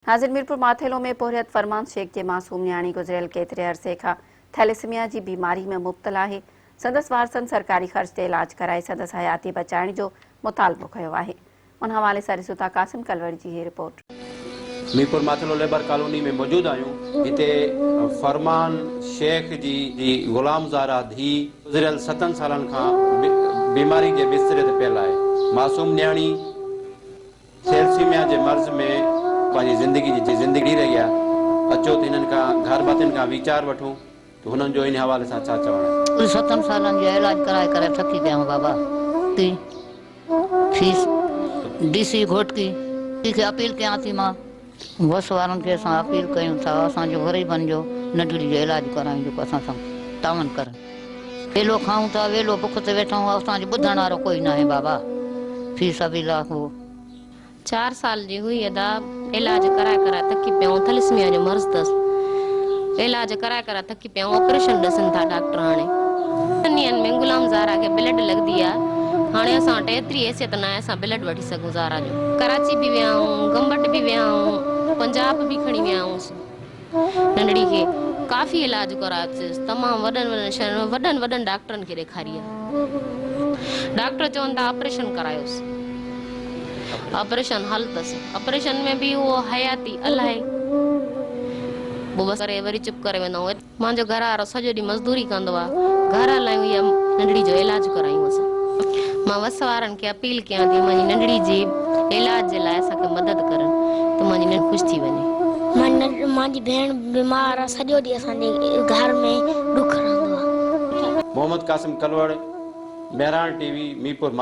ناظر ميرپور ماٿيلو ۾ پورهيت فرمان شيخ جي معصوم نياڻي گذريل ڪيتري عرصي کان ٿيليسميا جي بيماري ۾ مبتلا آهي، سندس وارثن سرڪاري خرچ تي علاج ڪرائي سندس حياتي بچائڻ جو مطالبو ڪيو آهي. ان حوالي سان ڏسون ٿا قاسم ڪلوڙ جي هي report. Mirpur Mathelo labour colony ۾ موجود آهيون هتي فرمان شيخ جي جي غلام زهرا ڌيء گذريل ستن سالن کان بيماري جي بستري تي پيل آهي معصوم نياڻي ٿيلسيميا جي مرض ۾ پنهنجي زندگي جي زندگي رهي آهي اچو ته هنن کان گهر ڀاتين کان ويچار وٺون ته هنن جو ان حوالي سان ڇا چوڻ آهي. ستن سالن جو علاج ڪرائي ڪرائي ٿڪي پيا آهيون بابا تي فيس ڊي سي گهوٽڪي کي اپيل ڪيان ٿي مان وس وارن کي اسان اپيل ڪيون ٿا اسان جو غريبن جو ننڍڙي جو علاج ڪرايون جيڪو اسان سان تعاون ڪرن ويلو کائون ٿا ويلو بک تي ويٺا آهيون اسان جو ٻڌڻ وارو ڪوئي ناهي بابا في سبيل الله هو. چار سال جي هئي ادا علاج ڪرائي ڪرائي ٿڪي پيا آهيون ٿلسميا جو مرض اٿس علاج ڪرائي ڪرائي ٿڪي پيا آهيون آپريشن ڏسن ٿا ڊاڪٽر هاڻي ٽن ڏينهن ۾ غلام زهرا کي بلڊ لڳندي آهي هاڻي اسان وٽ ايتري حيثيت ناهي اسان بلڊ وٺي سگهون زهرا جو ڪراچي به ويا آهيون گمبٽ به ويا آهيون پنجاب به کڻي ويا آهيون ننڍڙي کي ڪافي علاج ڪرايو اٿس تمام وڏن وڏن شهرن ۾ وڏن وڏن ڊاڪٽرن کي ڏيکاري آهي ڊاڪٽر چون ٿا آپريشن ڪرايوس آپريشن حل اٿس آپريشن ۾ به اهو حياتي الائي پوء بس ڪري وري چپ ڪري ويندا آهيون. مانجو گهر وارو سڄو ڏينهن مزدوري ڪندو آ گهر هلايون يا ننڍڙي جو علاج ڪرايون اسان. مان وس وارن کي اپيل ڪيان ٿي مانجي ننڍڙي جي علاج جي لاء اسان کي مدد ڪرن ته مانجي ننڍڙي خوش ٿي وڃي. مانجي ڀيڻ بيمار آ سڄو ڏينهن اسان جي گهر ۾ ڏک رهندو آ. محمد قاسم ڪلوڙ، مهراڻ ٽي وي، ميرپور ماٿيلو.